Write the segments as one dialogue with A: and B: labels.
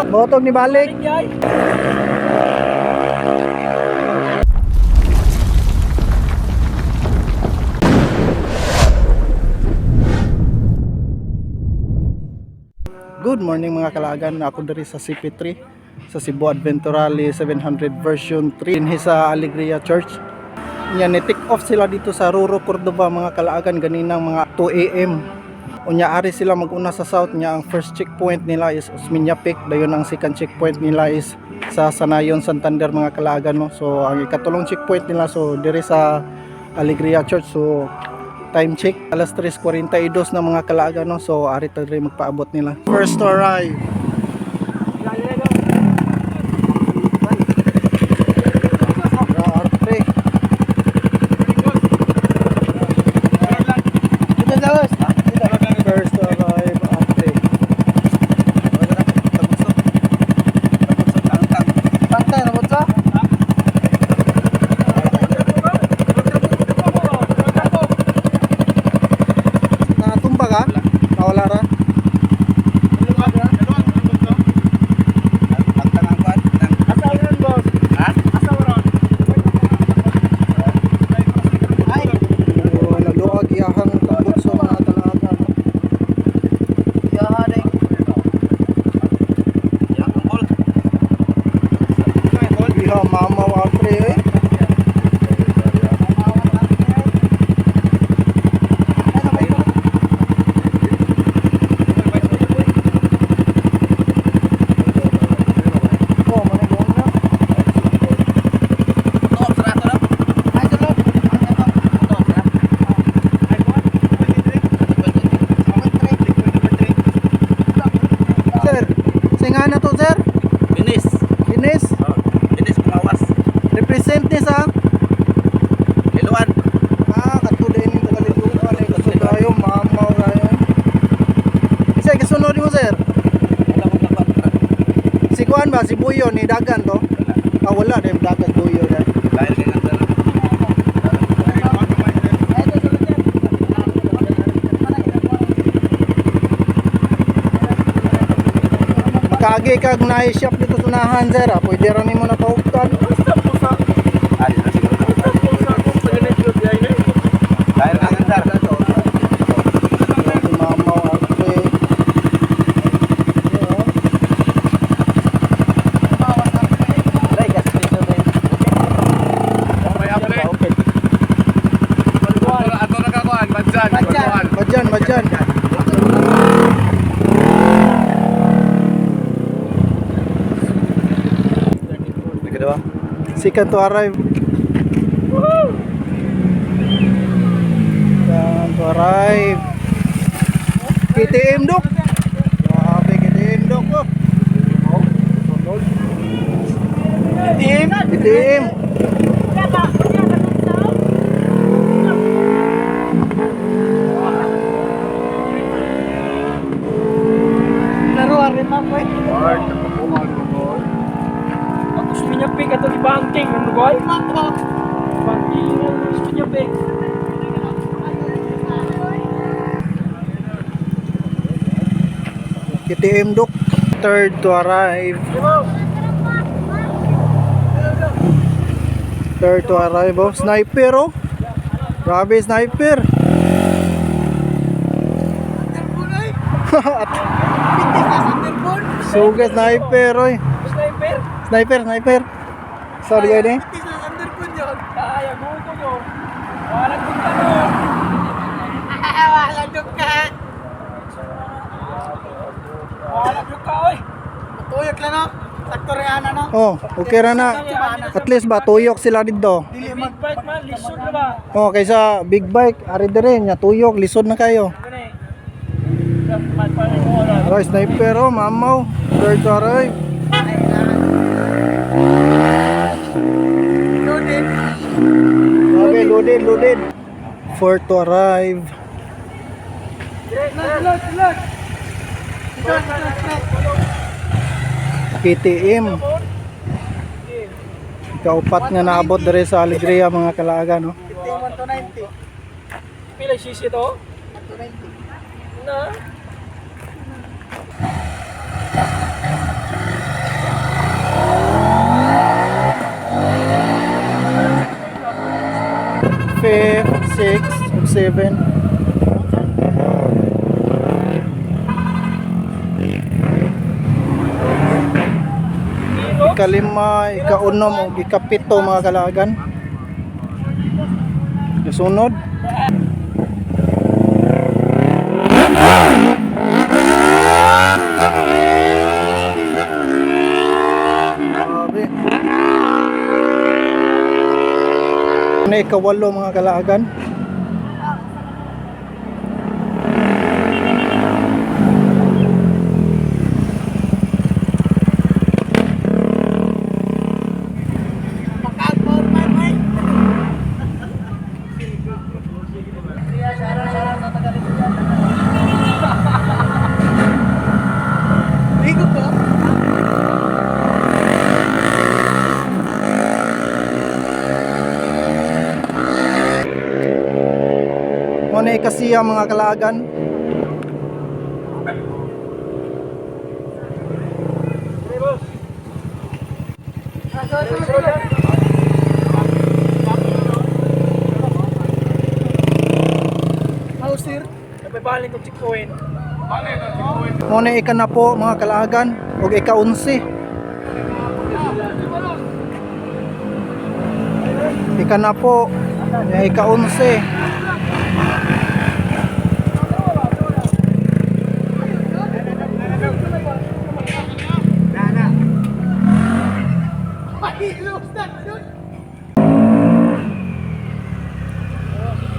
A: Motog ni balik. Good morning, mga kalagan. Ako diri sa CP3 sa Cebu Adventure Rally 700 version 3 dinhi sa Alegria Church. Nya ni take off sila dito sa Ruro, Cordova, mga kalaagan, ganinang mga 2 AM. Unya ari sila maguna sa south nya ang first checkpoint nila is Osmeña Peak, dayon ang second checkpoint nila is sa Sanayon, Santander, mga kalaagan, no. So ang ikatulong checkpoint nila so diri sa Alegria Church. So time check, alas 3:42 na, mga kalaagan, no. So ari ta diri magpaabot nila. First to arrive. R3. First to arrive, R3.
B: Pantay na mo?
A: Natumba ka? Wala ra. So, naluag iyahang tambutso, mga kalaagan, no? Iha mama R3 eh. Oh, mana doon na. Sir, singa na to, sir.
C: Binis.
A: Ines,
C: Binis kumawas.
A: Represent ni sa
C: Liluan.
A: Ah, katuloy ni Tagaliluan ay kusog kayo, mamaw kayo. Isa kasunod mo, sir. Si Kuan ba, si Buyo ni Dagan to? Ah, wala din Dagan Buyo na.
C: Dahil kay ganda.
A: Makaagi kag na shop dito sa unahan, sir. Ah. Pwede ra nimo na paugtan.
C: Ah, dito siguro. Dahil kay ganda.
A: Si Mamaw Arte. Yeah. Badyan, badyan. Second to arrive. Second to arrive. KTM dok. Grabe, KTM dok. Oh. KTM. KTM.
D: Gusto niya pick ato ni banking ano ba? Banking gusto niya pick.
A: KTM dok. Third to arrive. Third to arrive, oh. Sniper, oh. Grabe, sniper. Suga sniper, oy.
D: Sniper.
A: Sniper, sniper. Sorry, yun eh.
D: Kaya gusto ko. Wala ko no.
B: Wala ka.
D: Wala ko ka oy.
B: Tuyok lang no. Sakto rin ana no.
A: Oh, okay ra na. At least ba tuyok sila dito.
B: Dili
D: Big
B: mag
D: bike man lisod na ba?
A: Oh, kaysa big bike, ari dire nya tuyok, lisod na kayo.
D: Ano eh? Man pa rin wala.
A: Aray, sniper, oh, mamaw. Third to arrive.
B: Loaded.
A: Grabe, loaded, loaded. Fourth to arrive.
B: Load, load, load. Load, load, load.
A: KTM. Ikaupat nga naabot dire sa Alegria, mga kalaaga, no.
B: 1 to 90.
D: Pila cc to?
B: 1 to 90.
D: Na.
A: 5, 6, ug 7. Ikalima, ikaunom ug ikapito, mga kalagan. Kasunod. Grabe. Na ikawalo, mga kalaagan.
B: Ligo ko.
A: Mo na ikasiya, mga kalaagan.
B: Hausir.
D: Napabalin ko chikuin.
A: Mo na ikanapo, mga kalaagan, ug ikaunsi. Ikanapo, ya ikaunsi.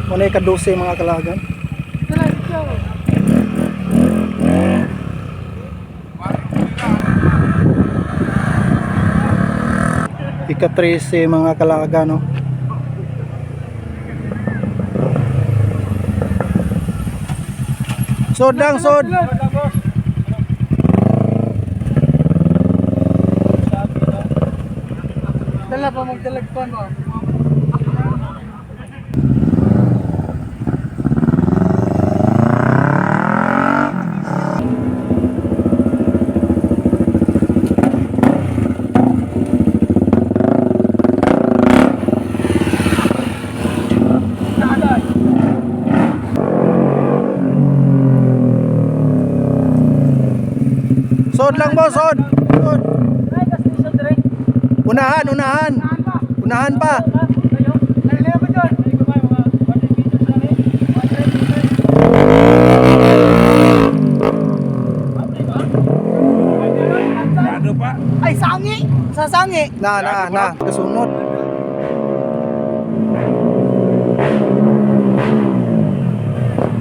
A: Mo na ikadose, mga kalaagan. Ika-13, mga kalaga, no. Sod lang, sod.
B: Dala pa magdalag pa no.
A: Sod lang bo, sod. Sod.
D: Ay, kasi siya dire.
A: Unahan, unahan. Unahan pa.
D: Kayo?
B: Dala pa dyan.
D: Ay, kamay, mga 100 meters na rin. 100 meters.
C: Ano pa?
B: Ay, sangi! Sasangi!
A: Na, na, na. Kasunod.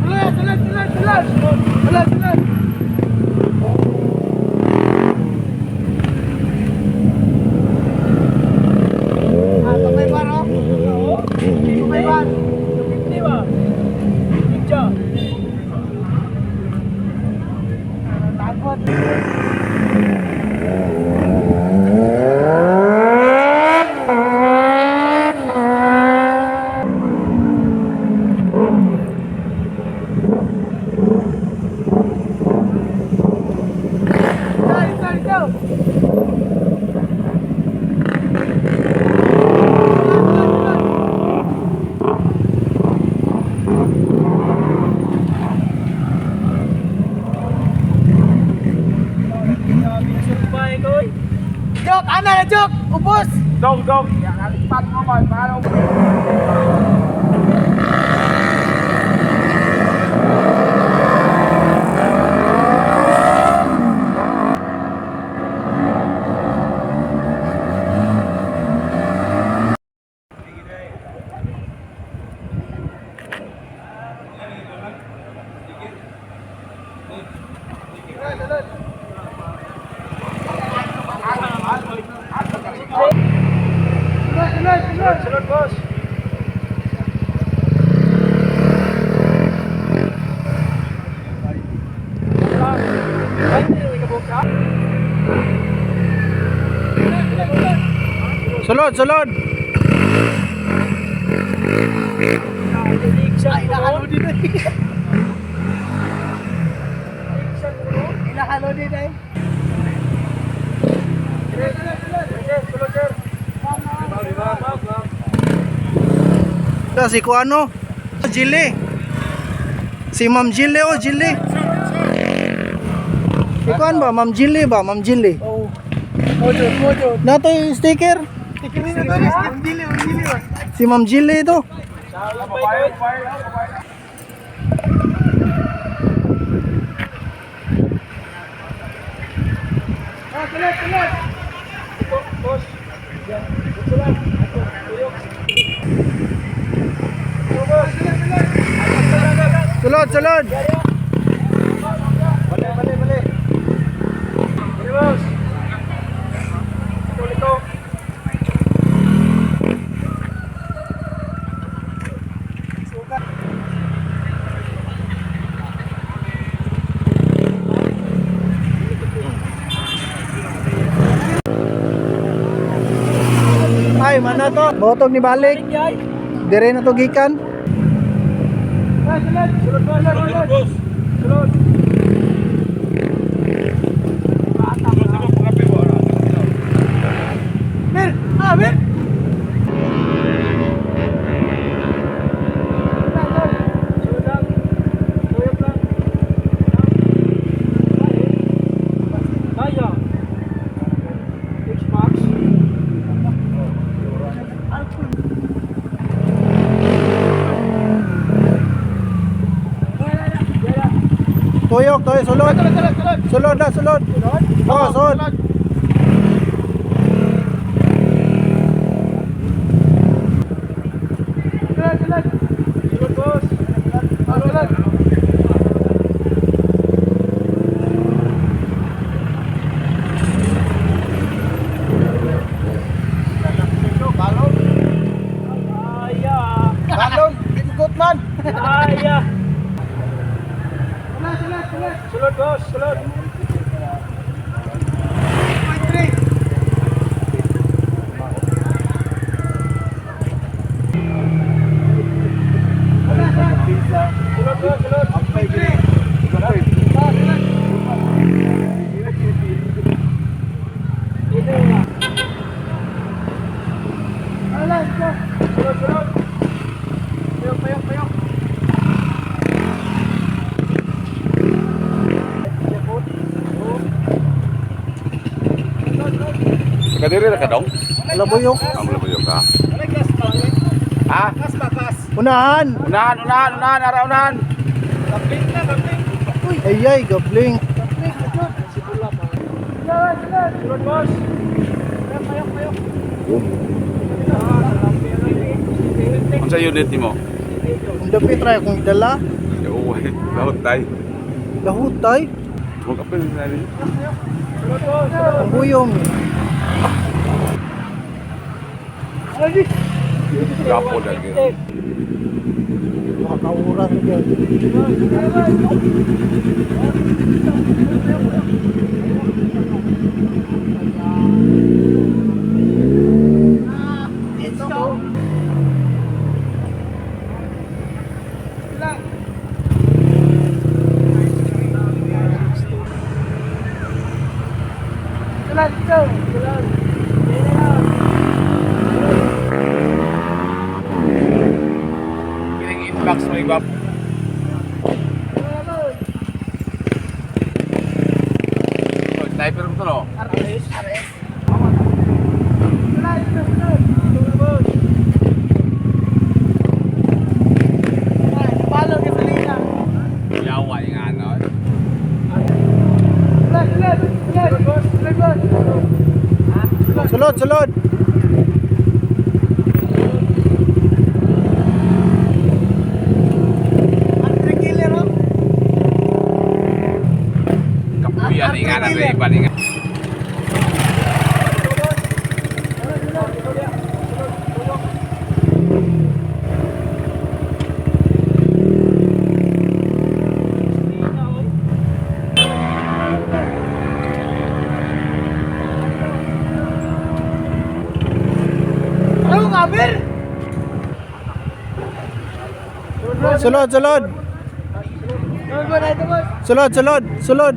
B: Tuloy, tuloy, tuloy, tuloy! Tuloy, tuloy! Ah, tumay ba, no? Tumay ba?
D: 250 ba? Ninja.
B: Takot. Sorry, sorry, go.
D: Grabe na surpay ko, oy.
B: Joke, ana na joke! Ubos!
D: Dog, dog. Alipat mo ba? Paano?
B: Tuloy, tuloy, tuloy!
D: Sunod, boss.
A: Sulod, sulod.
B: Ay, inahalo din eh. Inahalo din eh.
A: Da si kuano? Jili. Si Ma'am Jili oh, Jili. Si kuan ba, Ma'am Jili ba, Ma'am Jili.
B: Oh. Mojo, mojo.
A: Natoy sticker.
B: Tikirin na to. Dili, dili ba?
A: Si Ma'am Jili ito.
B: Ah, sulod, sulod.
D: Boss. Yan. Ito lang. Ito, tuyok.
A: Sulod, sulod.
D: Bali, bali, bali. Bali, boss. Ito, ito.
A: Ay, mana to. Botog ni balik. Dire na to gikan.
B: Ah, sulod.
D: Sulod, boss.
C: Sulod,
D: Sulod,
C: boss.
D: Sulod.
C: Sulod sa mga kape mo.
B: Mir, ah, mir.
D: Sulod lang. Tuyok lang. Kaya. Six marks.
A: Tuyok, tuyok, sulod.
B: Sulod, sulod.
A: Sulod na, sulod. Oh, sulod.
B: Sulod, sulod.
D: Sulod, boss.
B: Ah, sulod.
D: Kaya.
B: Balon, binugot man.
D: Kaya.
B: Sulod, sulod, sulod.
D: Sulod, boss. Sulod.
B: 0.3.
D: Sulod, boss. Sulod.
B: Ah, sulod.
D: Ito nga.
B: Sulod, sulod.
D: Sulod, sulod. Payok, payok, payok.
C: Kadiri ra ka dong?
A: Labuyok.
C: Ang labuyok ka. Ha?
A: Unahan.
C: Unahan, unahan, unahan, ara unahan.
A: Ay, ay, gabling.
B: Sulod, sulod.
D: Sulod, boss. Payok, payok, payok. Ah,
C: Unsa unit nimo?
A: Ang dapit try akong idala.
C: Yo, lahot tay.
A: Lahutay.
C: Mo kape na ni.
D: Sulod, boss. Sulod.
A: Ang buyong.
C: Gapo lagi.
A: Makakaura to gyud.
B: Sulod, sulod.
C: Piling inbox mo iba. Sniper mo to no?
D: RS.
B: Sulod, sulod, sulod.
D: Sulod, boss.
B: Palo, gasolina.
C: Yawa yung ano.
B: Sulod, sulod, sulod. Sulod, boss.
A: Sulod, sulod.
B: Ang killer, oh.
C: Kapuyan yung ano sa iba ni nga.
B: Ano nga, Bir?
A: Sulod, sulod.
B: Sulod ba na ito, boss?
A: Sulod, sulod, sulod.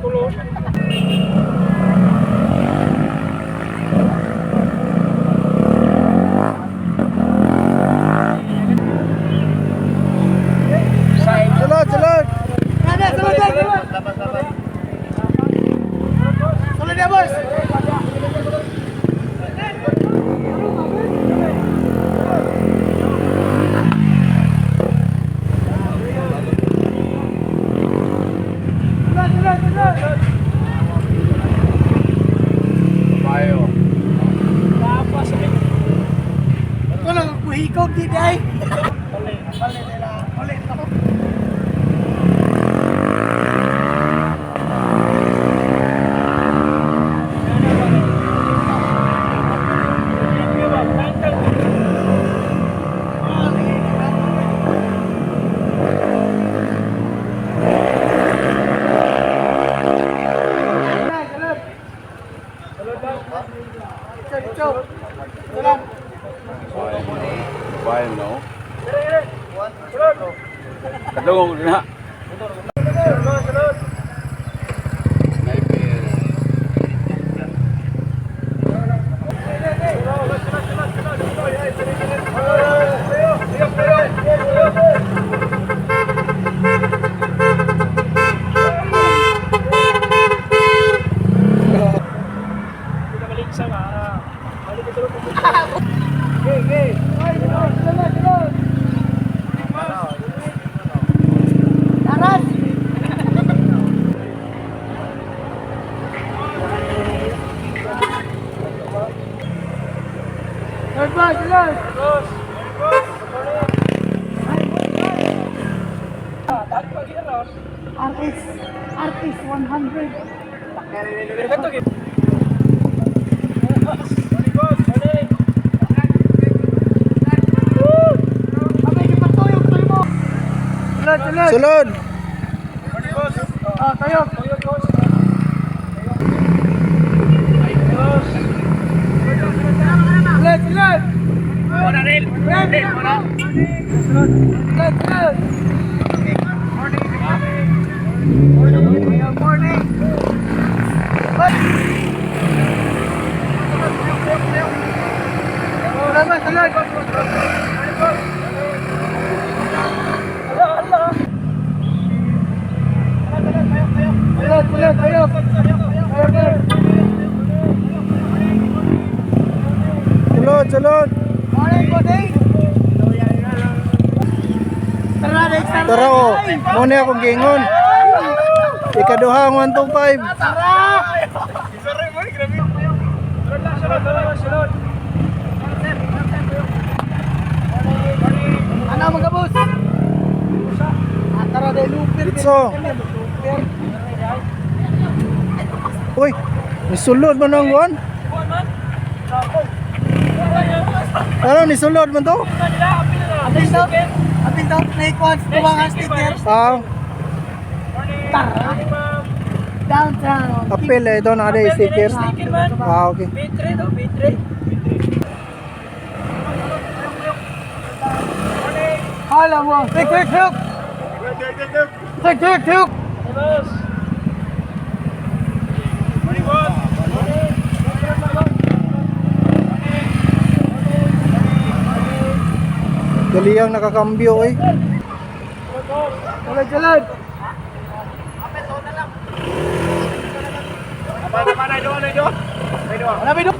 D: Kulo.
A: Sulod, sulod.
B: Nana, sulod, sulod. Sulod na, boss. Sulod, sulod, sulod.
C: Bayo.
D: Tapas sa
B: Wala, kuhikaw di ay. Bale, bale nila. Bale, ako. Sulod, sulod. Sulod.
C: Bayo no. Kadungog na. Sniper.
D: Balik sa nga. Balik ito.
B: Ay, sulod, sulod, sulod. Taras! Sulod ba, sulod. RS, RS 100. Abay, gipatuyok tuloy mo. Sulod, sulod.
A: Sulod.
B: Ah, tayo. Sulod, sulod. Red, Sulod, sulod. Morning. Morning. Sulod, sulod. Sulod, sulod, tayo. Tayo, tayo.
A: Sulod, sulod.
B: Morning, morning. Tara, next time.
A: Tara oh. Mo ni akong giingon. Ikaduha ang 125.
B: Tara! Ano mga boss? Ah, tara dahil lupir.
A: Ditso. Uy, nisulod man ang one. Ano nisulod man to?
B: Apil daw, apil daw, play once, tuwangan sticker.
A: Ah,
B: Tara! Downtown.
A: apel eh ito na ada sticker.
D: Sticker man.
A: Ah, okay.
D: B3 daw, B3.
B: Hala mo. Quick, quick, quick. Quick, quick, quick.
D: Boss.
A: Dali ang nakakambyo eh.
B: Sulod, sulod. Wala, may doon.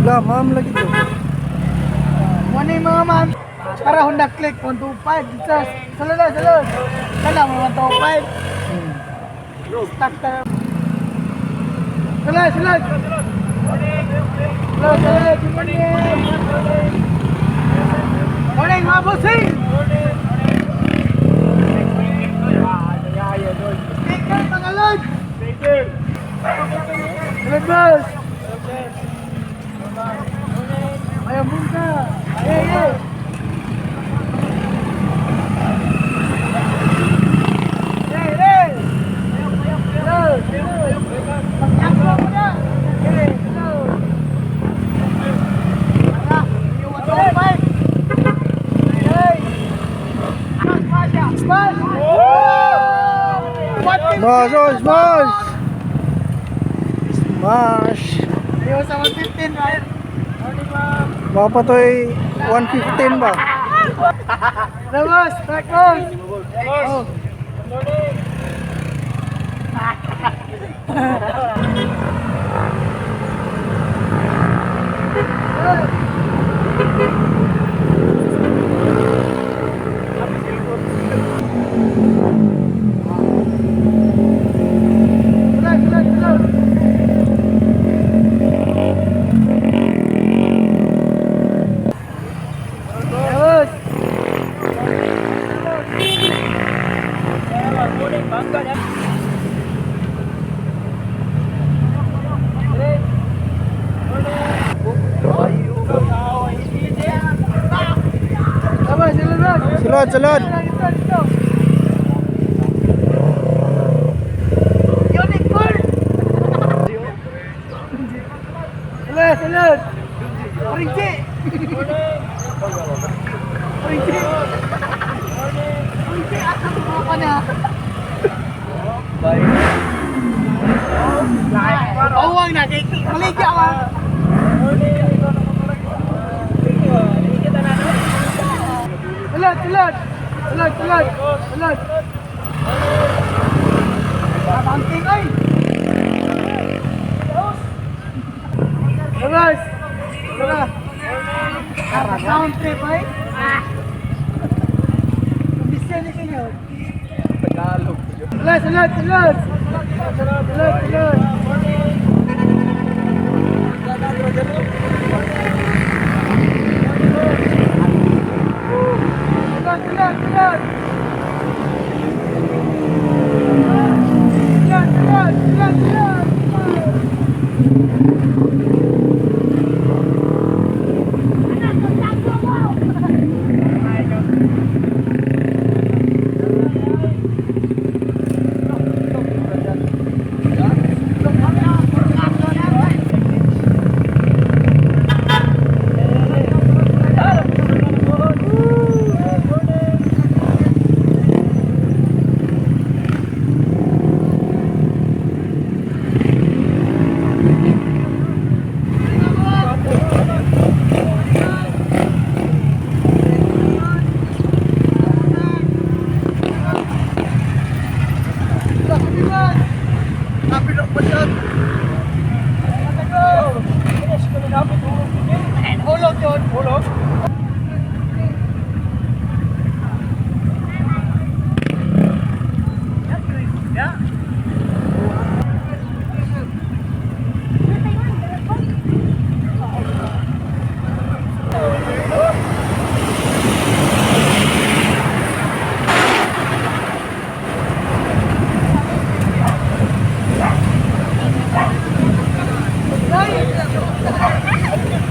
A: La, ma'am lagi to.
B: Morning mga ma'am. Para Honda Click 125. Dito, sulod na, sulod. Kala mo 125. Stuck tayo. Sulod, sulod. Sulod, sulod. Good morning. Morning mga bossing. Sticker mga lord. Sulod boss. Ayaw bunga. Ay, ay, ay. Hey, hey. Hello, hello. Pagkaklo mo na. Hey, hello. Tara, yung 125. Hey.
A: Smash, oh, smash! Smash!
B: Yung sa 115, right?
A: Baka pa to'y 115 ba?
B: Labas! Tacos! Oh. Tulad, tulad, tulad. Labas! Labas, labas!
A: Sulod, sulod!
B: Dito, dito. Unicorn! Sulod, sulod! Orinchi! Orinchi! Orinchi, asa mo ka na? Bawang na, kay maligya ka. Sulod, sulod! Sulod, sulod! Sulod! Bangking ay! Labas! Tara! Tara, sound trip ay! Ah! Bisya ni kayo.
D: Tagalog.
B: Sulod, sulod, sulod! Sulod, sulod! Sulod, sulod, sulod! Sulod, sulod, sulod, sulod! Hulog yun. Hulog?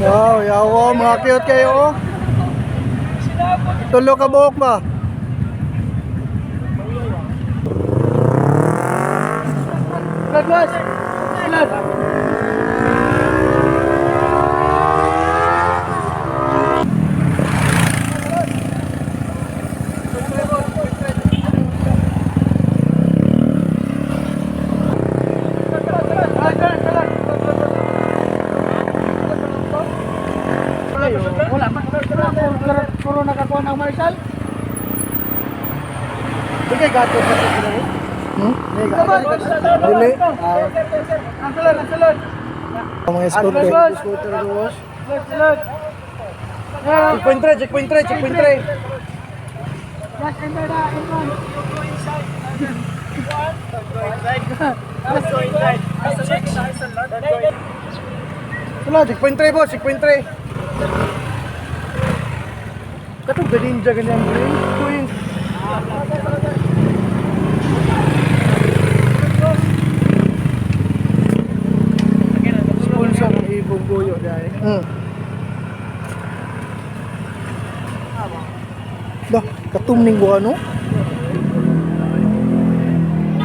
A: Wow, yawa, mga cute kayo oh. Tulo ka buhok ba?
B: Sulod, boss! Sulod! Wala pa. Puro nakakuha ng Marshall.
A: Bigay gato pa sa sila. Hmm? Dili.
B: Ang sulod, ang sulod.
A: Mga scooter.
B: Scooter, boss. Sulod, sulod.
A: Checkpoint 3, checkpoint 3, checkpoint 3.
B: Just enter the entrance.
A: Wala, checkpoint 3 boss, checkpoint 3. Katong ganinja ganyan green. Tuwing.
B: Sponsor ng Ibong Buyo dahil.
A: Dah, katumning buha no?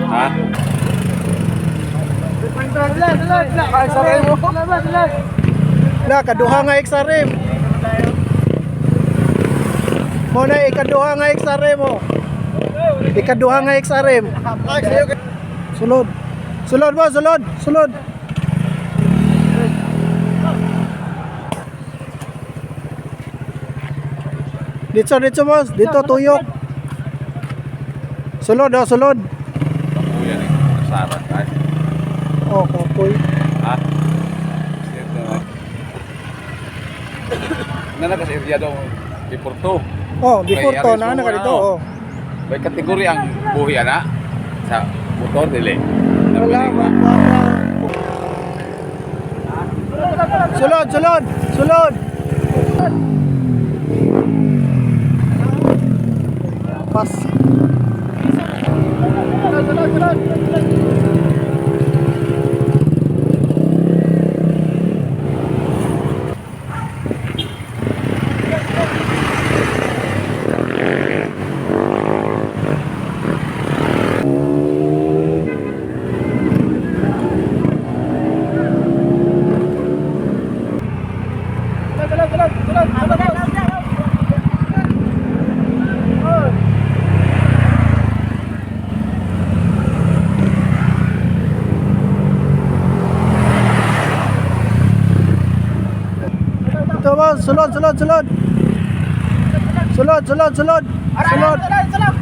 C: Ha?
B: Sulod, sulod, sulod.
A: Ay, saray mo.
B: Sulod, sulod.
A: Na, kaduha nga XRM. Mo na, ikaduha nga XRM mo. Ikaduha nga XRM.
B: Ay, sayo.
A: Sulod. Sulod ba? Sulod. Sulod. Dito, dito boss. Dito tuyok. Sulod oh, sulod.
C: Kapuya ni kasaran ay.
A: Oh, kapoy.
C: Ha? Ito. Nana kasi area daw before to.
A: Oh, before
C: May
A: to
C: aris
A: na
C: mo
A: na dito
C: ano.
A: oh.
C: May kategorya ang buhi ana sa motor dili.
A: Wala, wala, wala. Sulod, sulod, sulod. Pas.
D: Sulod, sulod, sulod. Sulod, sulod, sulod, sulod, sulod.
A: Ito ba? Sulod, sulod, sulod. Sulod, sulod, sulod. Sulod.
B: Sulod, sulod.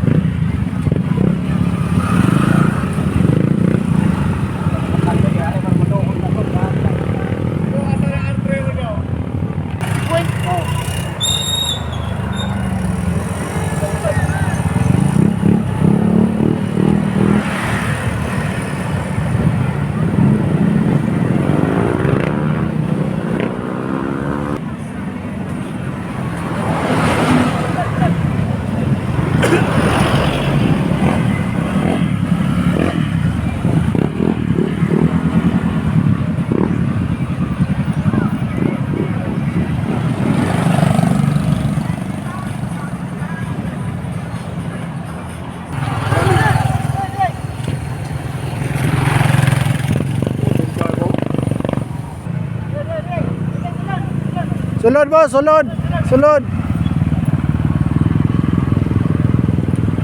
A: Sulod ba? Sulod. Sulod.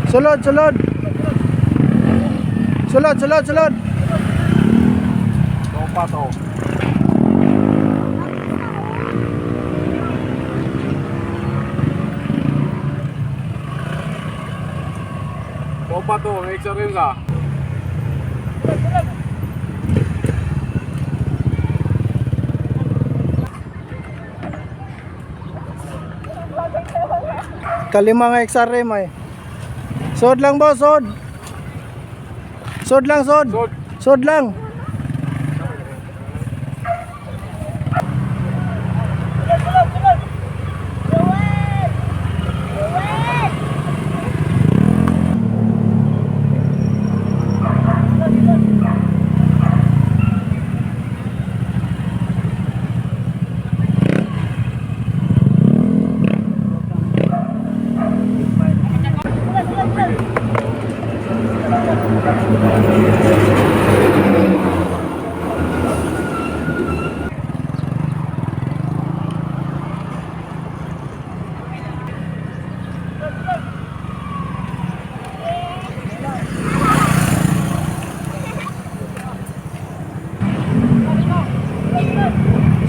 A: Sulod, sulod. Sulod, sulod, sulod.
C: Topa to. Topa to, may rin ka.
A: Kalima nga XRM ay. Sod lang ba? Sod. Sod lang, sod.
C: Sod.
A: Sod lang.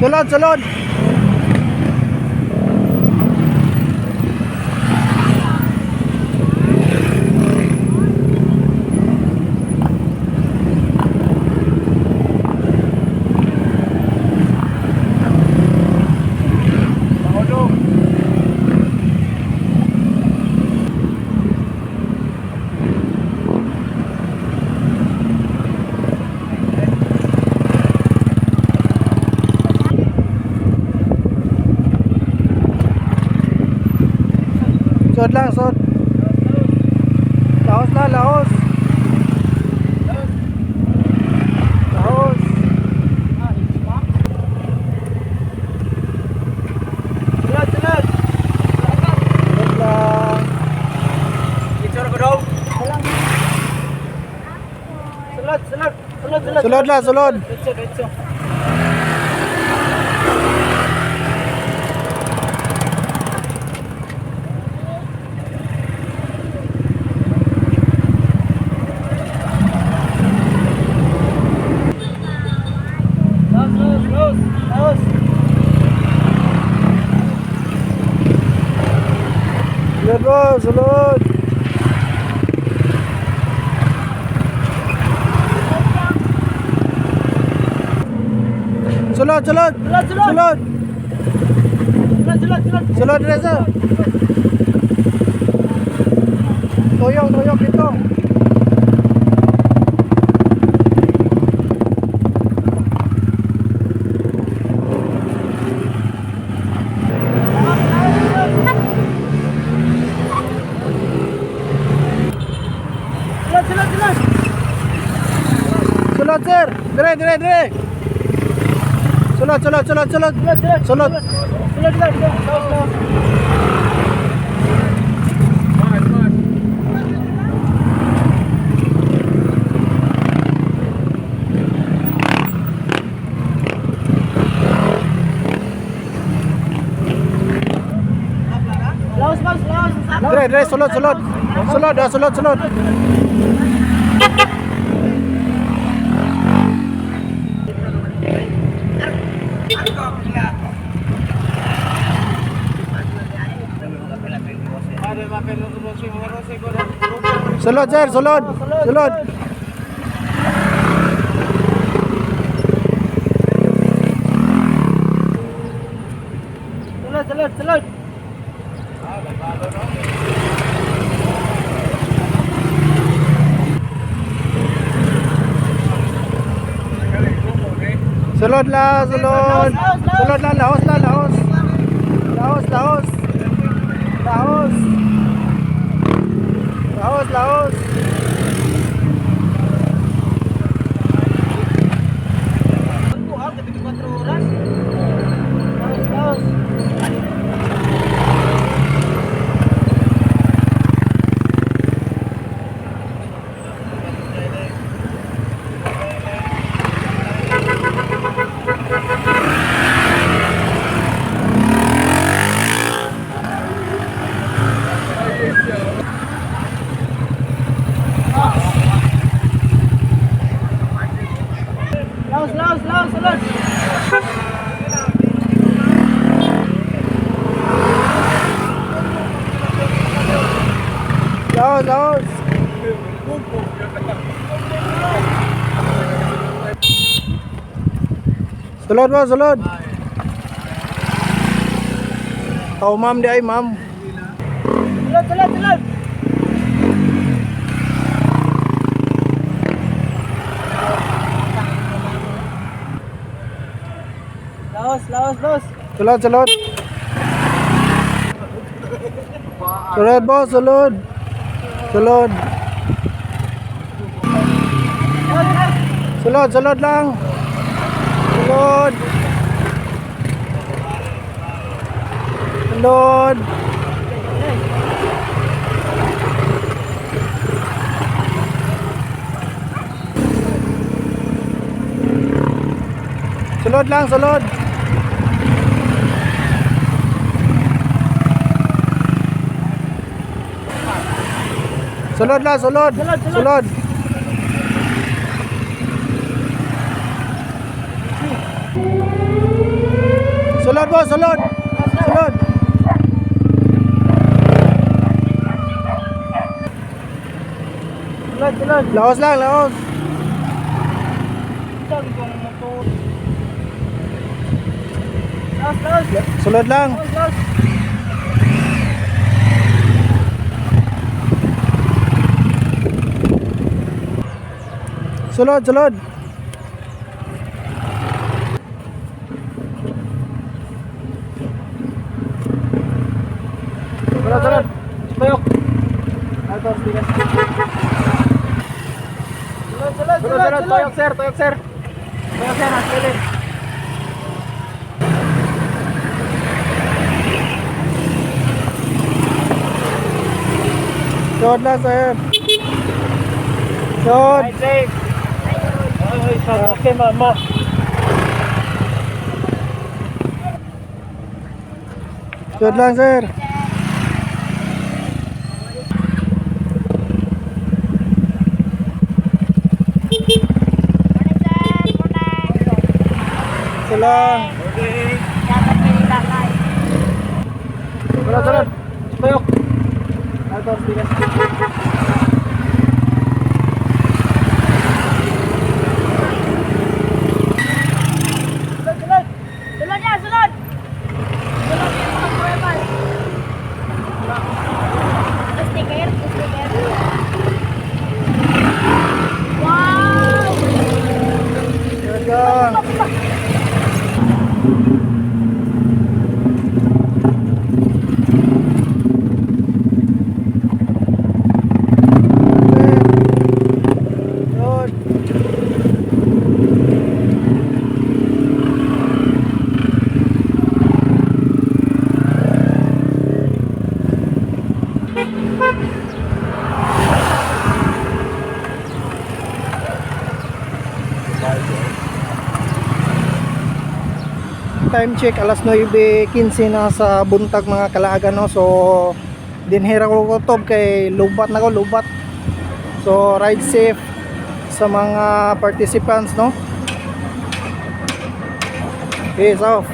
A: Sulod, sulod. Sod lang, sod. Laos na, laos. Laos.
D: Sulod, sulod.
A: Sod lang.
D: Picture ko daw. Sulod, sulod, sulod, sulod.
A: Sulod lang, sulod.
D: Diretso, diretso.
A: Sulod ba, sulod. Sulod, sulod.
D: Sulod, sulod.
A: Sulod.
D: Sulod, sulod, sulod.
A: Sulod na sir. Tuyong, tuyong dito.
D: Sulod, sulod, sulod.
A: Sulod sir. Dire, dire, dire. Sulod, sulod, sulod, sulod.
D: Sulod, sulod.
A: Sulod.
D: Sulod, sulod. Sulod, sulod. Laos, laos, laos.
A: Dire, dire, sulod, sulod. Sulod, ah, sulod, sulod. Sulod sir, sulod. Sulod.
D: Sulod, sulod, sulod.
A: Sulod la, sulod. Sulod la, laos la, laos. Laos, laos. Laos. Laos, laos.
D: Buhag, 24 oras. Laos, laos. Laos, laos, laos, sulod.
A: Laos, laos. Sulod ba, sulod. Tao ma'am di ay ma'am.
D: Sulod, sulod, sulod. Laos, laos, laos.
A: Sulod, sulod. Sulod ba, sulod. Sulod. Sulod, sulod lang. Sulod. Sulod. Sulod lang, sulod. Sulod lang, sulod.
D: Sulod, sulod.
A: Sulod. Sulod mo, sulod. Sulod.
D: Sulod, sulod.
A: Laos lang, laos.
D: Saan ko ang motor? Laos, laos.
A: Sulod lang.
D: Laos, laos.
A: Sulod, sulod.
D: Sulod, sulod. Bayok. Alto, bigas. Sulod, sulod, sulod, sulod.
A: Toyok sir, toyok sir.
D: Bayok sir, hasilin.
A: Sulod lang sir. Sulod.
D: Right safe. Ay, okay, mama.
A: Sulod lang sir. Sulod.
D: Sulod, sulod. Bayok.
A: Time check, alas 9:15 na sa buntag, mga kalaagan, no. So dinhira ko kutob kay lubat na ko, lubat. So ride safe sa mga participants, no. Peace off.